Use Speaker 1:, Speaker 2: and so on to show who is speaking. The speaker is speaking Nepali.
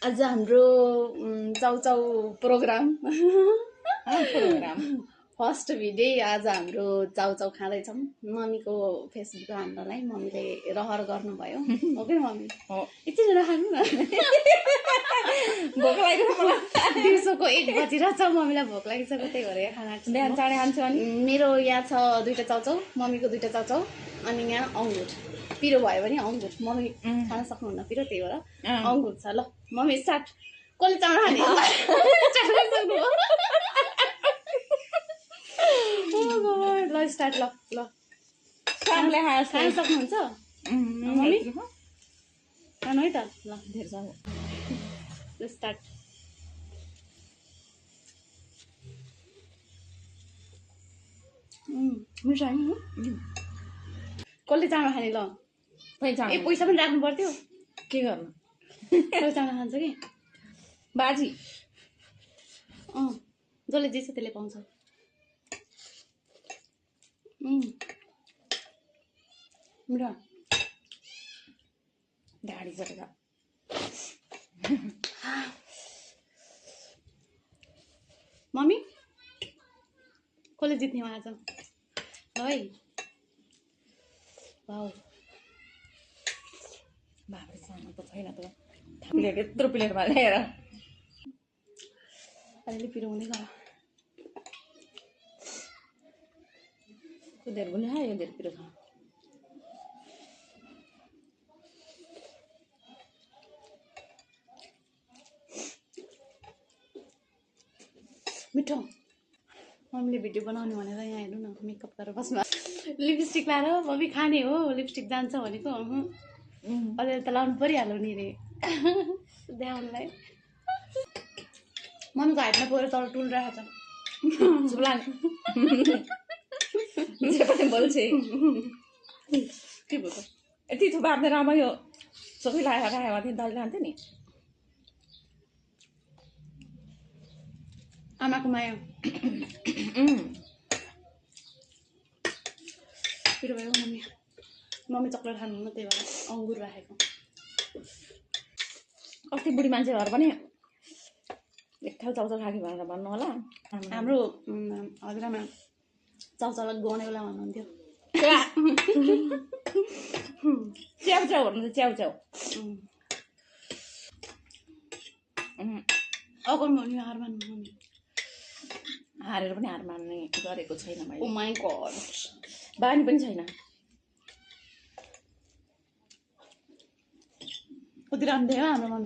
Speaker 1: आज हाम्रो चाउचाउ प्रोग्राम फर्स्ट भिडियो आज हाम्रो चाउचाउ खाँदैछौँ। मम्मीको फेसबुक हान्नलाई मम्मीले रहर गर्नुभयो। हो कि मम्मी? हो। एकछिन खानु न। भोक लागिरहेको दिउँसोको 1 बजिरहेछ, मम्मीलाई भोक लागिसक्यो, त्यही भएर खाना बिहान चाँडै खान्छु। अनि मेरो यहाँ छ 2टा चाउचाउ, मम्मीको 2टा चाउचाउ, अनि यहाँ अङ्गुर पिरो भयो भने अङ्गुर मम्मी खान सक्नुहुन्न पिरो, त्यही भएर अङ्गुर छ। ल मम्मी स्टार्ट। कसले चाँडो खाने? ल स्टार्ट। ल ल खान सक्नुहुन्छ मम्मी? खानु है त। ल धेर स्टार्ट। मिठो होइन? कसले चाँडो खाने? ल ए पैसा पनि राख्नु पर्थ्यो। के गर्नु? कसले चाँडो खान्छ कि बाजी? जसले जे छ त्यसले पाउँछ। मिठो ढाडी चढेर मम्मी कसले जित्ने हो आज? ल है। वाउ बाबा सानो त छैन त, प्लेट यत्रो प्लेटमा ल्याएर अलिअलि पिरो हुँदै गयो। धेर पनि खायो, धेर पिरो खायो। मिठो। मम्मीले भिडियो बनाउने भनेर यहाँ हेर्नु न, मेकअप गरेर बस्नु। लिपस्टिक लाएर मम्मी खाने हो, लिपस्टिक जान्छ भनेको। अझै त लाउनु परिहाल्यो नि रे देखाउनुलाई। मम्मीको हाइटमा पुगेर तल टुल राखेको छ। जे पनि बोल्छ के भयो? यति थुप्रो हाल्दै रमायो सबै लगाएर राखेको थिएँ, दाल लान्थ्यो नि। आमाको माया। पिरो भयो मम्मी। मम्मी चक्लेट खानुहुन्न, त्यही भएर अङ्गुर राखेको। कति बुढी मान्छेहरू पनि एकथाल चाउचाउ खाएको भनेर भन्नु होला। हाम्रो हजुरआमा चाउचाउलाई गनेउला भन्नुहुन्थ्यो। च्याउचाउ भन्नुहुन्छ, च्याउचाउ। अगमनी हार मान्नु मम्मी। हारेर पनि हार मान्ने गरेको छैन मैले। ओ माई गड, बानी पनि छैन। कति राम्रो थियो हाम्रो मम्मी।